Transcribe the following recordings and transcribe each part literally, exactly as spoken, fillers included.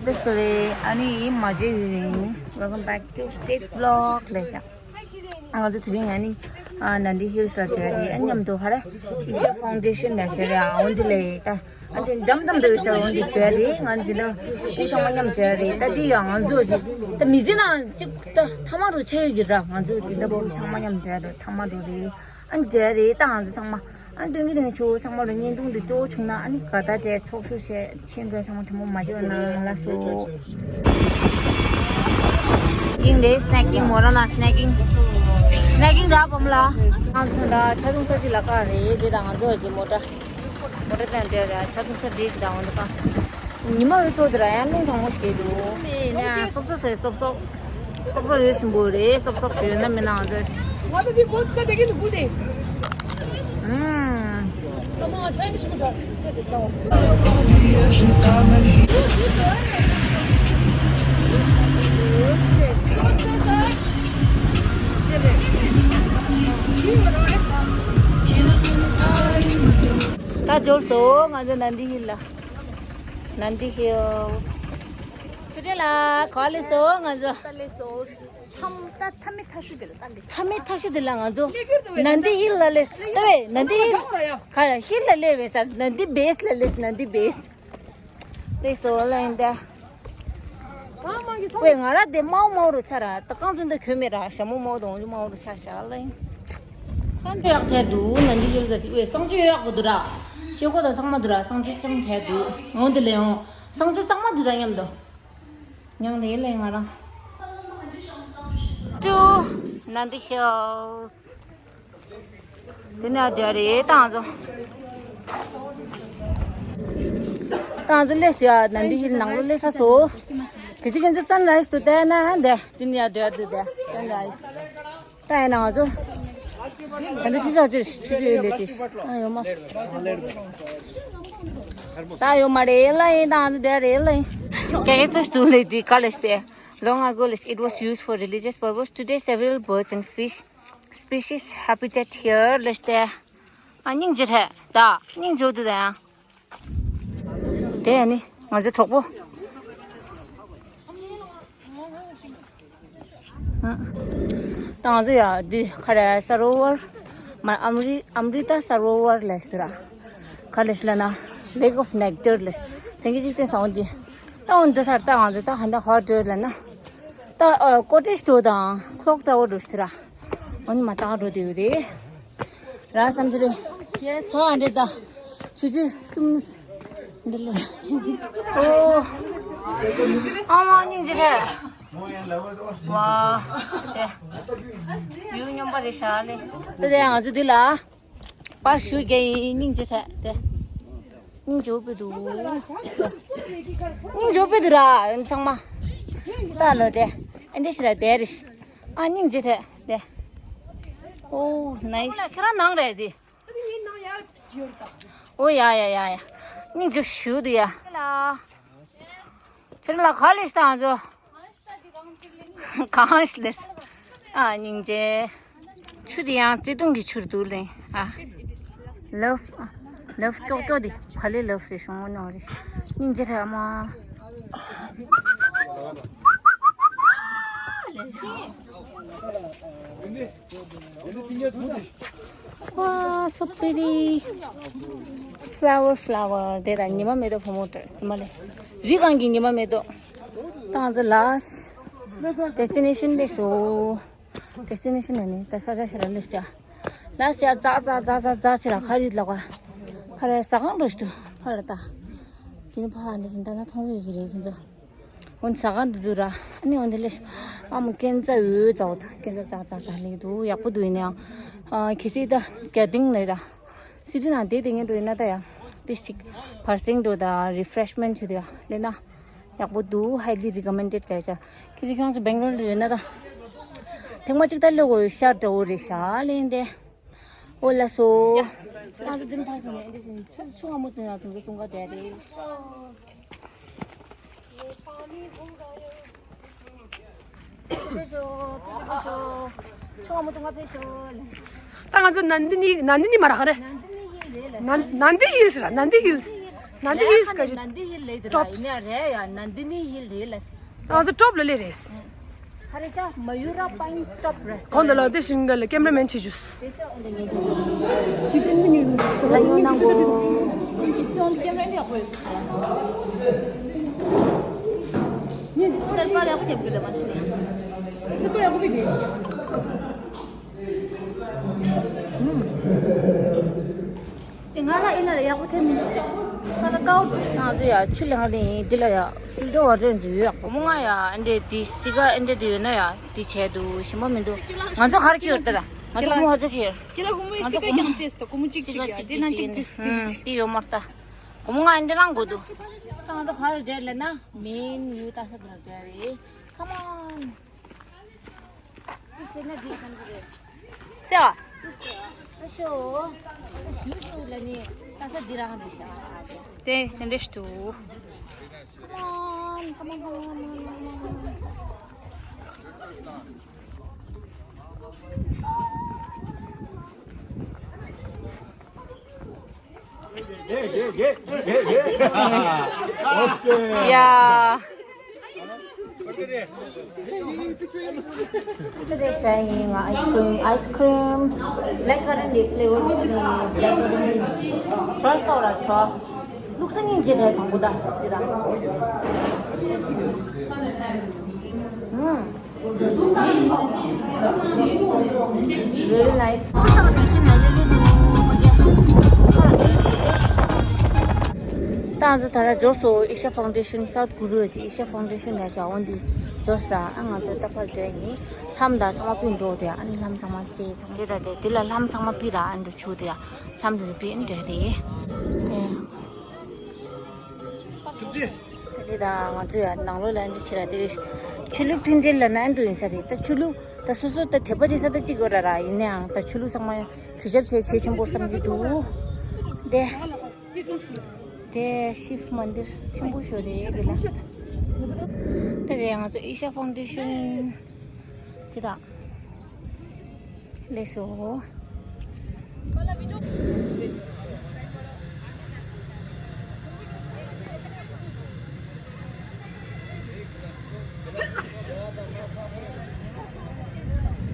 Firstly, ཨ་ནི་མ་བརྗེད་ཡུན་རིང་། Welcome back to Sid Vlog ལས་ཤག་ང་ཚོ་དེ་རིང་ཨ་ནི་ཨ་Nandi Hills ལ་འགྲོ་ཡ་རེད། ཨ་མཉམ་དུ་ཧ་ར་Isha Foundation ལ་ཤར་ར་འོན་ཏེ་ལས་ད། ཨ་ཅེ་འགྲམ་འགྲམ་དུ་ཡོད་ས་འོན་ཏེ་འགྲོ་ཡ་རེད། ང་འཛིན་ན་སྐུ་ཚང་མ་མཉམ་འགྲོ་ཡ་རེད། ད་འདི་ཡང་ང་ཚོ་ཅིག་ད་མི་ཚེ་ནང་ཅིག་ད་ཐ་མ་རུ་ཆགས་ཡོད་ཀྱི་ར། ང་ཚོ་འཛིན་ད་བུ་ཚང་མ་མཉམ་འགྲོ་ཡ་རེད། ཐ་མ་རུ་རེད། ཨ་འདྲ་རེད། ད་ང་ཚོ་ཚང་མ་ཨ་སྟོན་གྱི་དེ་ནས་ཆུ་བོ་ཚང་མ་ལ་བརྙན་ཐུང་འདི་སྤྲོ་བོ་བྱུང་ན་ཨ་ནི་དགའ་ད་འདྲ་ཚོགས་ཞུགས་བྱས་ཆེན་དགོས། ཚང་མ་ཐུན་མོང་མ་བརྗེད་གནང་ལ་སོ། Snacking ལས། Snacking མོ་ར་ན་snacking snacking ར་བམ་ལ། ང་ཚོ་ད་ཆ་ཐུང་ས་ཅི་ལ་ཀ་རེད། དེ་ད་ང་ཚོ་ཅི་མོ་ཊ་མོ་ཊ་དང་འདྲ་ར་ཆ་ཐུང་ས་འདྲེས་ཅི་ད་འོན་ད་ཀ་ཉི་མ་འོད་ཚོགས་དེ་ར་ཡང་རླུང་གྲང་མོ་ཞིག་འདུག་ཨེ་ན་སོབ་སོབ་ཟེར་སོབ་སོབ། སོབ་སོབ་ཡོད་བཞིན་པོ་རེད། སོབ་སོབ་ཡོད་ན་མེད་ན་འདི། ང་ཚོ་འདི་གོ་ས་དེ་གི་ནུ་བུ་དེ། ཨུམ། ཨ་མ་ཆ་ཡིན་ཞིག་མ་འདྲ། ད་འབྱོར་སོང་ང་ཚོ་Nandi Hill ལ། Nandi Hills། ཆུ་ཊེ་ལ་ག་ལེ་སོ་ང་ཚོ། ད་ལེ་སོ། མཚམས་ད་མཐའ་མེད་མཐའ་ཤུ་དེ་ལ་ད་ལེ། མཐའ་མེད་མཐའ་ཤུ་དེ་ལ་ང་ཚོ་Nandi Hill ལ་ལེ། ད་བས་Nandi Hill ག་ཡ་Hill ལ་ལེ་བས་ས་Nandi Base ལ་ལེ། Nandi Base ལེ་སོ་ལ་ཡིན་ད། ཝེ་ང་ར་དེ་མའོ་མའོ་རུ་ཚ་ར་ད་རྐང་ཚོན་ད་གྱོན་མེད་ར་ཞྭ་མོ་མའོ་དང་འོང་ལུ་མའོ་རུ་ཆ་བཞག་ལ་ཡིན། ཧན་དེ་ཡག་ཆ་འདུག Nandi Hill ག་ཅིག་ཝེ་གསང་སྤྱོད་ཡག་པོ་འདུག་ར། ཤེལ་སྒོ་དང་ཚང་མ་འདུག་ར། གསང་སྤྱོད་ཚང་ཆ་འདུག་འོང་དེ་ལས་འོང་། གསང་སྤྱོད་གཙང་མ་འདུག་ད་མཉམ་དུ། མྱང་ལེ་ལེ་ང་རང་། ཅུ། Nandi Hills དེ་ནས་འདྲ་རེད་ཏང་ཚོ། ཏང་ཚོ་ལས་ཡ་Nandi Hill ནང་ལོ་ལས་ས་སོ། དེ་ཚོ་ཁྱོད་ཚོ་sunrise དུ་བལྟས་ན་འདི་དེ་ནས་འདྲ་འདུག་དེ་sunrise ད་ཡིན་ན་ང་ཚོ། ད་འདི་ཆུ་ཚོད་ཅིག་ཆུ་ཚོད་ལས་དེ་ཨ་ཡོད་མ། ད་ཡོད་མ་རེད་ལ་ཡིན་ཏང་ཚོ་དེ་རེད་ལ་ཡིན། ག་གེ་ཚོ་སྟུ་ལས་དེ་ག་ལས་སེ། Long ago, like, it was used for religious purpose. Today, several birds and fish species habitat here. ལས་ཏེ། ཨ་སྙིང་རྗེ་རེད་ད། སྙིང་རྗེ་འདུག་ད་ཡང་། དེ་ནི་ང་ཚོའི་གྲོགས་པོ། ད་ང་ཚོ་ཡ་འདི་ག་རེ་Sarovar མ་Amri Amrita Sarovar ལས་ཏེ་ར། ག་ལས་ལ་ན་Lake of Nectar ལས། དེང་གི་ཅིག་བསྟན་སོང་འདི། ད་འོན་ཏེ་སར་ད་ང་ཚོ་ད་ཧན་ད་ཧོ་ཏེལ་ལ་ན། ད་ཨ་ཀོ་ཊེཇ་འགྲོ་དང་ཁོག་ཏྲ་བོ་འགྲོ་ཤི་ར། འོ་ནི་མ་ཏང་འགྲོ་དེ་ཡོད་རེད། ར་བསམ་ཚུལ་རེད། ཡེ་སོ་ཨ་འདྲེ་ད། ཆུ་ཆུ་གསུམ། འདི་ལ། ཨོ། ཨ་མ་སྙིང་རྗེ་རེད། ཝ། དེ། ཡུལ་སྙོམས་པ་རེད་ཤག་ལེ། དེ་དེ་ང་ཚོ་འདི་ལ། པར་ཞུ་རྒྱ་ཡིན་སྙིང་རྗེ་ཐད་དེ། སྙིང་རྗེ་པོ་འདུག་སྙིང་རྗེ་པོ་འདུག་ར་ཡོན་ཚང་མ། ལྟ་ལོ་དེ། ཨེ་འདྲ་ཞིག་ལ་དེ་རེད། ཨ་སྙིང་རྗེ་ཐད་དེ། ཨོ་ནའིས། ཁྱེད་རང་ནང་རེད་དེ། ཨོ་ཡ་ཡ་ཡ་ཡ། སྙིང་རྗེ་ཞུ་འདུག་ཡ། ལ། ཚུར་ལ་ག་ལས་བཏང་ཚོ། གང་ལས། ཨ་སྙིང་རྗེ། ཆུ་དེ་ཡང་བརྩེ་དུང་གི་ཆུར་འདུག་ལེ། ཨ། ལབ། ལབ་ཀྱོག་ཀྱོག་དེ་བ་ལེ་ལབ་རེ་བྱུང་ནོ་རེ། སྙིང་རྗེ་རེད་མ། Wow, so pretty. Flower, flower. དེ་ད་ཉི་མ་མེ་ཏོག་བུ་མོ་དེ་ཙི་མ་ལེ། རི་སྒང་གི་ཉི་མ་མེ་ཏོག་ཏང་ཙི་last destination ལས་སོ། Destination ནི་ད་ས་ཆ་ཞིག་ལ་སླེབས་ཤག་ལ་ཤག་ཙག་ཙག་ཙག་ཙག་ཙག་ཕྱི་ལ་ཁ་རི་ལ་ག་ཕ་རེ་ཟ་ཁང་འགྲོ་ཞིག་འདུག་ཕ་ལ་ད། དེ་ནི་ཕ་ཧ་འདྲ་ཞིག་ད་ན་མཐོང་བའི་གི་རེད་ཁྱེད་ཚོ། འོན་ཟ་ཁང་འདི་འདུག་ར། ཨ་ནི་འོན་དེ་ལས་ཨ་མོ་ཀན་ཙ་འོད་ཙ་འོ་ད་ཀན་ཙ་ཙག་ཙག་ཙག་ལེགས་འདུག་ཡག་པོ་འདུག་ཡིན་ནའང་། ཨ་གལ་སྲིད་ད་ག་དིང་ལེ་ར། སི་ཊི་ནང་བསྡད་བསྡད་མཁན་འདྲ་ཡིན་ན་ད་ཡང་ཏིས་ཅིག་བར་སེང་འགྲོ་ད་རི་ཕ་རེཤ་མེན་ཊི་བྱེད་དུ་ཡ་ལེ་ན། ཡག་པོ་འདུག highly recommended ལབ་བྱ། ཁྱེད་ཚོ་ཁྱོད་ཚོ་སྦེང་ལོར་ལ་ཡོད་ན་ད། ཐེངས་མ་གཅིག་ད་ལོ་གོ་ཤར་འདྲ་བོ་རེད་ཤག་ལེན་ཏེ། ཨོ་ལ་སོ། ད་ཚོ་དེ་ཕར་ཕྱིན་ནས་འདི་བཞིན་ཆུ་ཆུ་བ་མོ་བཏུང་ཡག་དུང་དུང་ག་བསྡད་རེད། ཕེབས་ཤོག་ཕེབས་ཤོག་ཕེབས་ཤོག་ཆུ་བ་མོ་བཏུང་ག་ཕེབས་ཤོག་ད་ང་ཚོ་ནན་དི་ནི་ནན་དི་ནི་མ་རག་རེད། ནན་དི་ནི་ཧིལ་རེད་ལ། ནན་ནན་དི་ཧིལ་ཟེར་ར་ནན་དི་ཧིལ། Nandi Hills ག་ཅི། Nandi Hill ལེ་དེ་ར་ཡིན་ན་རེད་ཡ། Nandini Hill རེད་ལ། ཨ་ཙི་top ལ་ལེ་རེད། ཧ་རེ་ཅ་Mayura Pine Top Restaurant གོང་དུ་ལ་དེ་ཤིང་ག་ལ་cameraman བྱེད་ཞུས། ལ་ཉོ་ནང་གོ། ཁྱོད་cameraman ཡག་པོ་ཡོད། ངས་འདི་སྐར་པ་ཡག་པོ་ཐེབས་དགོས་ལ་མ་ཤེས། སྐར་པ་ཡག་པོ་བེད་དེ། དེ་ང་ལ་ཨི་ན་ལ་ཡག་པོ་ཐེབས་མི་འདུག་ང་ལ་ཀའོ་འདུག་ང་ཚོ་ཡ་ཆུ་ལེན་ག་དེ་ཡིན། འདི་ལ་ཡ་ཕིལ་ཏར་ཝ་ཊར་འཛུལ་ཡོད། སྒོར་མོ་ལྔ་ཡ། ཨ་འདྲས་དེ་སི་ག་ཨ་འདྲས་དེ་ཡོད་ན་ཡ་དེ་བྱས་འདུག་ཞིམ་པོ་མི་འདུག་ང་ཚོ་ག་རེ་ཁྱེར་ཡོད་ད། ད་ང་ཚོ་སྒོར་མོ་ག་ཚོད་ཁྱེར། ཁྱེད་ལ་སྒོར་མོའི་སི་ག་རྐྱང་སྤྲད་སོང་། སྒོར་མོ་གཅིག་གཅིག་ཡ་དེ་ནང་གཅིག་གཅིག་དེ་ཡོད་མ་རེད་ད། སྒོར་མོ་ལྔ་ཨ་འདྲས་རང་དགོས་འདུག་ད་ང་ཚོ་ག་རེ་རེད་ལབ་ན་མེན་ཡུ་ད་ས་དེ་ལ་རེད། Come on. སེ་བ། དེ་དེ་འདྲ་ཞིག་འདུག་ཡ། དེ་ཟ་ཡིན་ང་། ice cream, ice cream, black currant flavour, black currant. Try སྟོར་ར་try. བླུགས་ས་སྙིང་རྗེ་རེད་དང་པོ་ད་དེ་ད། ཨུམ། Very nice. ད་ང་ཚོ་ད་ལྟ་འབྱོར་སོང་། Isha Foundation, South Korea གི་Isha Foundation ལ་བྱ་འོང་འདི་འབྱོར་ས། ཨ་ང་ཚོ་ད་ཕར་འགྲོ་ཡིན། ལྷམ་དང་ཚང་མ་ཕུད་འགྲོ་དེ། ཨ་ནི་ལྷམ་ཚང་མ་སྤྲད་ཚང་མ། དེ་ད་དེ་དེ་ལ་ལྷམ་ཚང་མ་ཕུད་ར། ཨ་འདི་ཆུ་དེ་ལྷམ་དེ་ཚོ་ཕུད་འགྲོ་དེ། དེ། ཐུགས་རྗེ། ད་དེ་དང་ང་ཚོ་ཡང་ནང་ལོགས་ལ་འདི་བྱེད་ལ་དེ་རེད། ཆོས་ལུགས་མཐུན་འབྲེལ་ལ་ནང་དུ་ཡིན་ས་རེད། ད་ཆོས་ལུགས་ད་སོ་སོ་ད་དད་པ་བྱེད་ས་ད་གཅིག་ཡོད་ར་ར། ཡིན་ནའང་ད་ཆོས་ལུགས་ཚང་མ་གུས་ཞབས་བྱེད་གལ་ཆེན་པོ་བསམ་གྱི་འདུག་དེ་དེ་ཤིབ་མན་དིར་ཆེན་པོ་ཞིག་རེད་དེ་ལ། ད་དེ་ང་ཚོ་Isha Foundation དེ་དང་། ལེགས་སོ།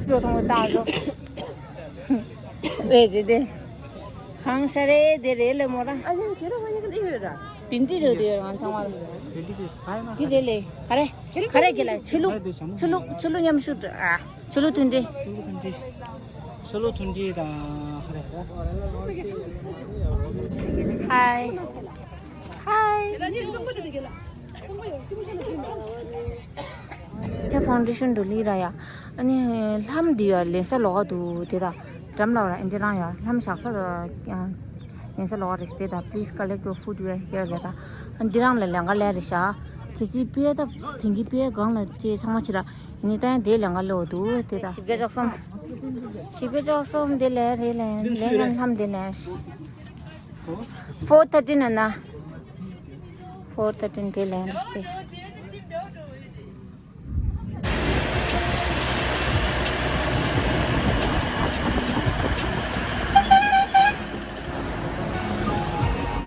འགྲོ་ཐོང་ལྟ་འགྲོ། རེད་རེད་དེ། གང་ཤ་རེད་དེ་རེད་ལེ་མོ་ར། ཨ་ལེ་ཁྱེད་རང་ང་ཡག་གི་འདི་ཡོད་ར། བིན་ཏི་རེད་དེ་ང་ཚང་མ། བིན་ཏི་དེ་ག་ཡིན་ན། འདི་རེད་ལེ། ག་རེ། ག་རེ་གི་ལ་ཆོས་ལུགས། ཆོས་ལུགས་ཆོས་ལུགས་མཉམ་ཞུགས་ཨ། ཆོས་ལུགས་མཐུན་འབྲེལ། ཆོས་ལུགས་མཐུན་འབྲེལ། ཆོས་ལུགས་མཐུན་འབྲེལ་དང་ཧ་རེ། ཧའི། ཧའི། ཁྱེད་ཕའུན་ཌེ་ཤན་འགྲོ་ལི་ར་ཡ། ཨ་ནི་ལྷམ་འདི་ཡ་ལེན་ས་ལོག་ག་འདུག་དེ་ད་འགྲམ་ལ་བ་ར། ཨེ་འདི་རང་ཡ་ལྷམ་བཞག་ས་ད་ཡང་ལེན་ས་ལོག་ག་རེད་དེ་ད། Please collect your footwear here ལ་ད། ཨ་འདི་རང་ལ་ལེན་ག་ལེ་རེད་ཤག་གལ་སྲིད་དཔེ་ད་དེང་གི་དཔེ་གང་ལ་ཅེ་ཚང་མ་ཕྱི་ར། ཡིན་ནི་ད་ཡང་དེ་ལེན་ག་ལེ་འོ་འདུག་དེ་ད། བཞི་བརྒྱ་བཅུ་གསུམ། བཞི་བརྒྱ་བཅུ་གསུམ་དེ་ལེན་རེད་ལེན་ལེན་ལེན་ལྷམ་དེ་ལེན། Four thirteen ཨ་ན། Four thirteen དེ་ལེན་རེད་དེ།